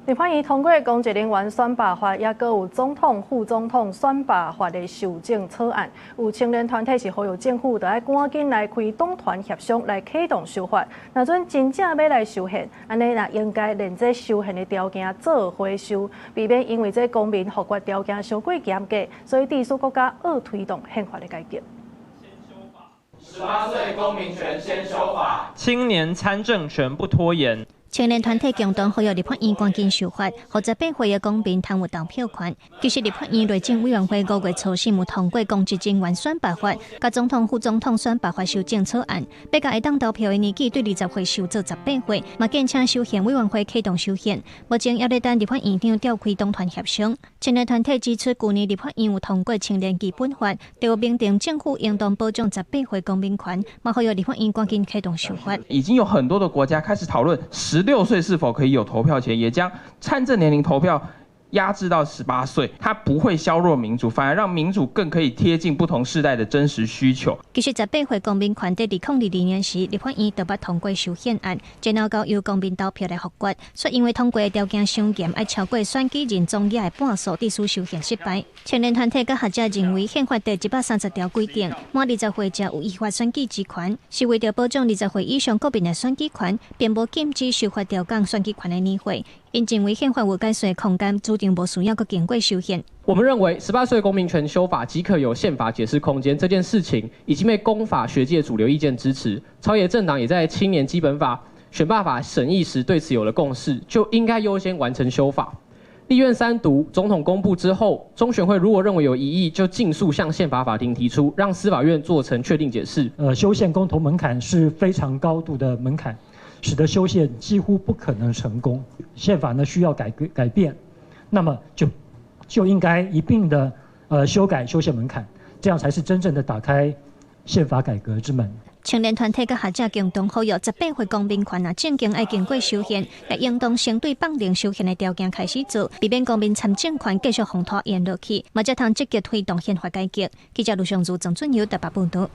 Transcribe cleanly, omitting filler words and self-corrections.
立法院通過公職人員選罷法，也閣有總統、副總統選罷法的修正草案。有青年團體是呼籲政府，著愛趕緊來開黨團協商來啟動修法。若準真正欲來修憲，按呢若應該連這修憲的條件做伙修，避免因為這公民複決條件傷過嚴格，所以致使國家惡推動憲法的改革。18歲公民權先修法，青年參政權不拖延。青年團體共同呼籲立法院趕緊修法，予18歲的公民通有投票權。其實立法院內政委員會5月初四有通過公職人員選罷法，佮總統、副總統選罷法修正草案，欲共會當投票的年紀對20歲修做18歲，嘛建請修憲委員會啟動修憲。目前猶咧等立法院長召開黨團協商。青年團體指出，舊年立法院有通過青年基本法，就明定政府應當保障十八歲公民權，嘛呼籲立法院趕緊啟動修法。已經有很多的國家開始討論16歲是否可以有投票權，也將參政年齡投票壓制到18歲，它不會削弱民主，反而讓民主更可以貼近不同世代的真實需求。其實十八歲公民權佇2022年時，立法院就捌通過修憲案，然後交由公民投票來複決，卻因為通過的條件傷嚴，愛超過選舉人總額的半數，致使修憲失敗。青年團體佮學者認為，憲法第130條規定，滿20歲者有依法選舉之權，是為著保障二十歲以上國民的選舉權，並無禁止修法調降選舉權的年歲。𪜶認為憲法有解釋空間，注定無需要閣經過修憲。我們認為18歲公民權修法即可有憲法解釋空間，這件事情已經被公法學界主流意見支持。朝野政黨也在青年基本法、選罷法審議時對此有了共識，就應該優先完成修法。立院三讀，總統公布之後，中選會如果認為有疑義，就盡速向憲法法庭提出，讓司法院做成確定解釋。修憲公投門檻是非常高度的門檻，使得修憲幾乎不可能成功。憲法呢需要改革改變，那麼就應該一併的修改修憲門檻，這樣才是真正的打開憲法改革之門。青年團體佮學者共同呼籲，十八歲公民權若正經愛經過修憲，也應當先對放寬修憲的條件開始做，避免公民參政權繼續予拖延落去，嘛才通積極推動憲法改革。記者盧尚如、鄭俊友台北報導。